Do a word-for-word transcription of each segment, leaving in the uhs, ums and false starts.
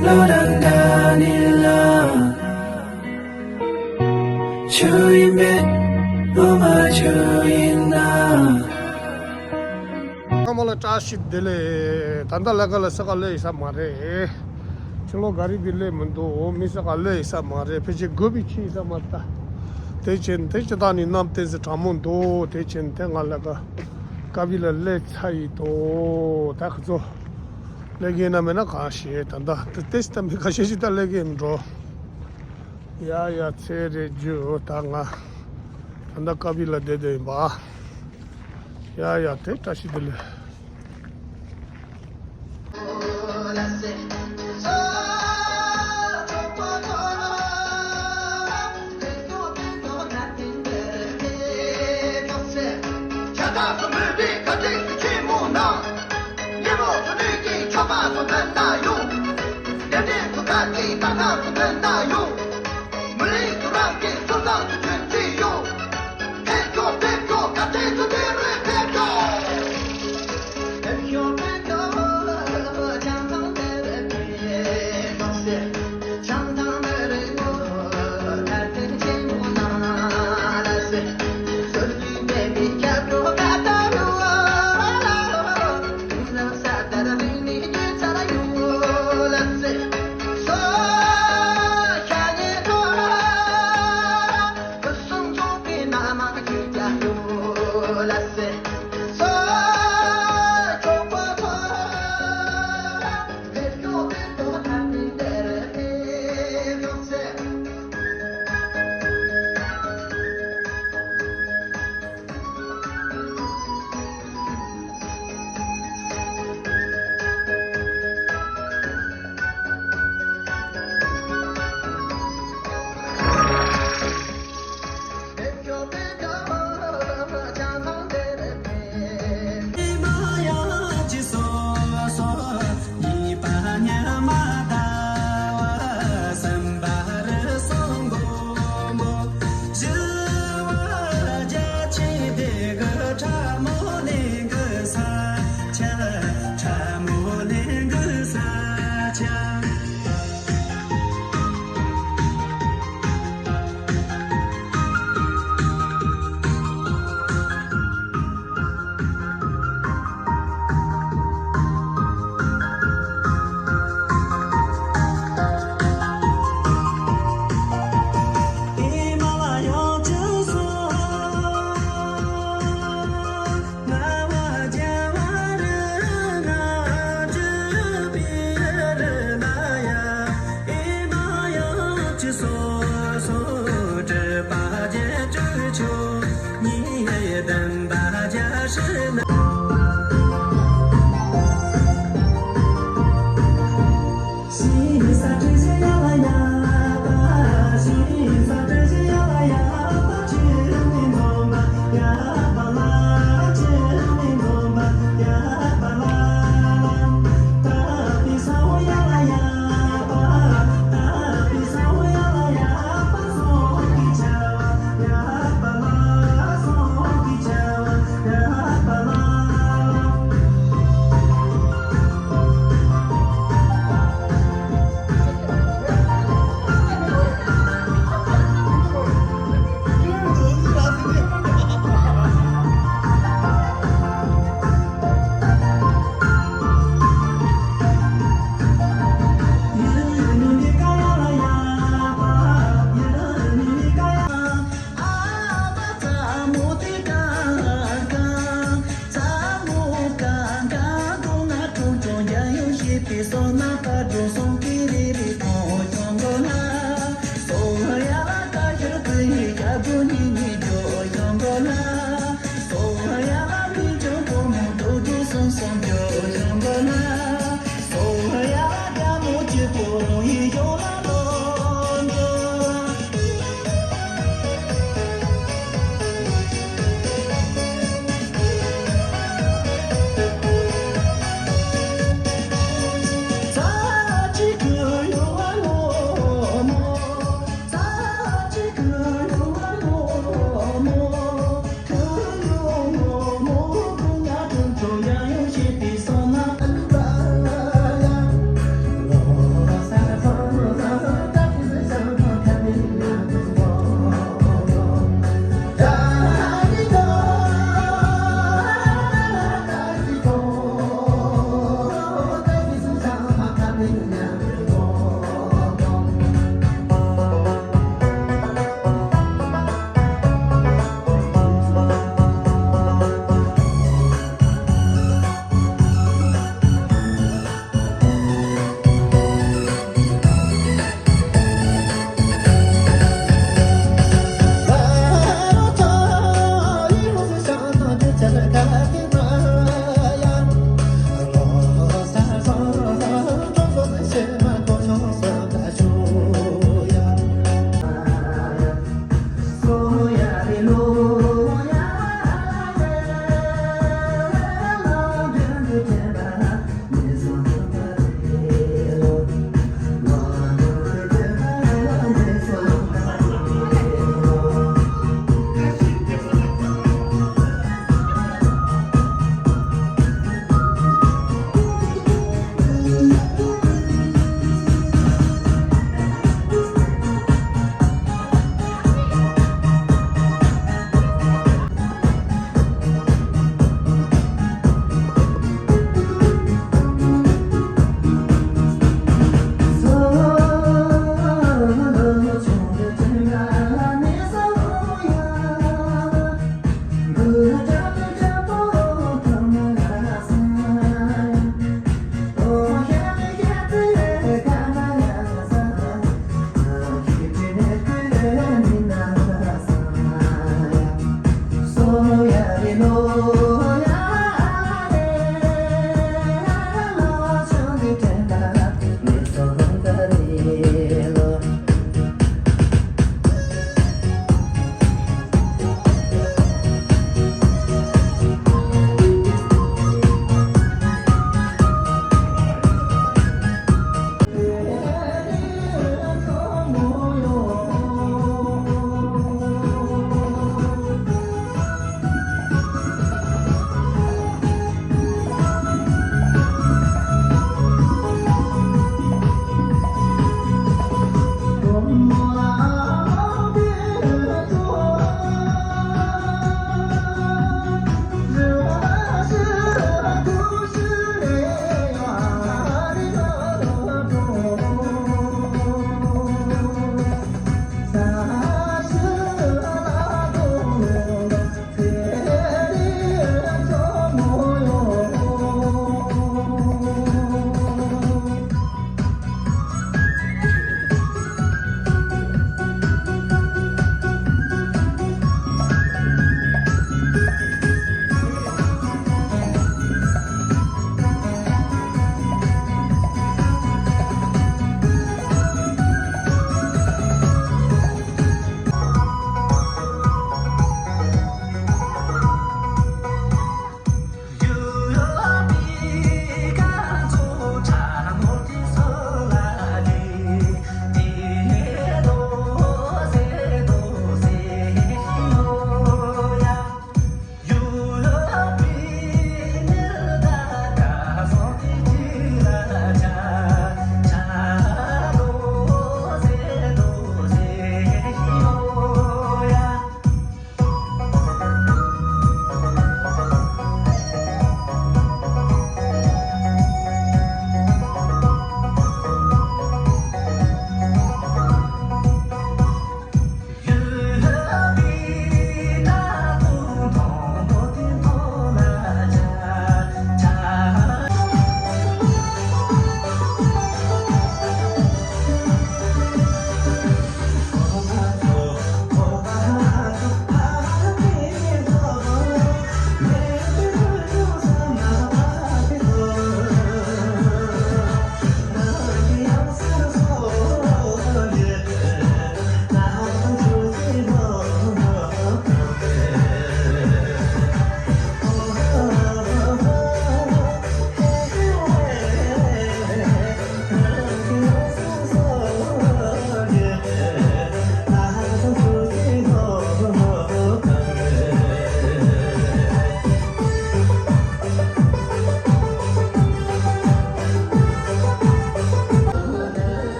བློ་རང་འདྲ་ནི་ལ། ཆུ་ཡིན་མེད་བློ་མ་ཆུ་ཡིན་ན། ཚང་མ་ལ་བཀྲ་ཤིས་བདེ་ལེགས། ད་ལྟ་ལས་ཀ་ལ་ས་ག་ལས་ཡིན་ས་མ་རེད། ཕྱི་ལོགས་ག་རེ་གི་ལས་མི་འདུག་མི་ས་ག་ལས་ཡིན་ས་མ་རེད། ཕལ་ཆེར་དགོས་པའི་ཆེད་ཡིན་ས་མ་རེད། དེ་ཕྱིན་དེ་ཅི་ད་ནི་གནམ་བསྟན་ཟེར་གྲང་མོ་འདུག་དེ་ཕྱིན་དེ་ང་ལས་ཀ་ཀ་བི་ལ་སླེབས་ཚར་ཡི་འདུག་ད་ཁོ་ཚོ་ལས་ཀ་ཡིན་ན་མེད་ན་གང་ཤེས། ད་ལྟ་དེ་དེ་སྟབས་མི་ཁ་ཤས་ཤིག་ད་ལས་ཀ་ཡིན་འགྲོ། ཡ་ཡ་ཚེ་རེ་རྒྱུ་ད་ང་ད་ལྟ་ཀ་བི་ལ་བསྡད་བསྡད་ཡིན་པ། ཡ་ཡ་དེ་བཀྲ་ཤིས་བདེ་ལེགས།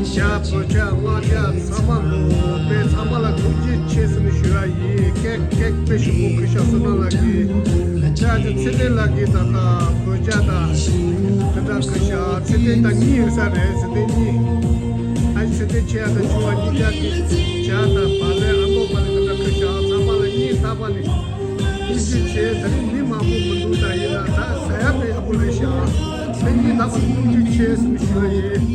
ཞག་བོད་ཇ་དབང་ཇ་ཚང་མ་ལོ་དཔེ་ཚང་མ་ལ་ཐུགས་རྗེ་ཆེ་ཟེར་ནས་ཞུ་ཡ་ཡིན། ཀེག་ཀེག་དཔེ་ཞིག་པོ་ཁུ་ཤ་བསོད་ནམས་ལགས་ཀྱིས་ཅག་ཅི་ཚེ་བརྟན་ལགས་ཀྱིས་ད་ལྟ་བོད་ཇ་དང་དེ་འདྲ་ཁུ་ཤ་ཚེ་བརྟན་དང་གཉིས་ཡོད་ས་རེད། ཚེ་བརྟན་གཉིས་ཨ་ཅི་ཚེ་བརྟན་ཆེ་ཡ་དང་ཆུང་བ་གཉིས་ཀ་གི་ཇ་དང་བ་ལན་ཨ་མོ་བ་ལན་དེ་འདྲ་ཁུ་ཤ་ཚང་མ་ལ་གཉིས་ལྟ་བ་ནི། ཐུགས་རྗེ་ཆེ། ད་རིང་མི་མང་པོ་མི་འདུག་ད་ཡིན་ན་ད་ཟ་ཡ་དཔེ་ཡག་པོ་རེད་ཤག་དེ་གཉིས་ལྷག་པར་ཐུགས་རྗེ་ཆེ་ཟེར་ནས་ཞུ་བ་ཡིན།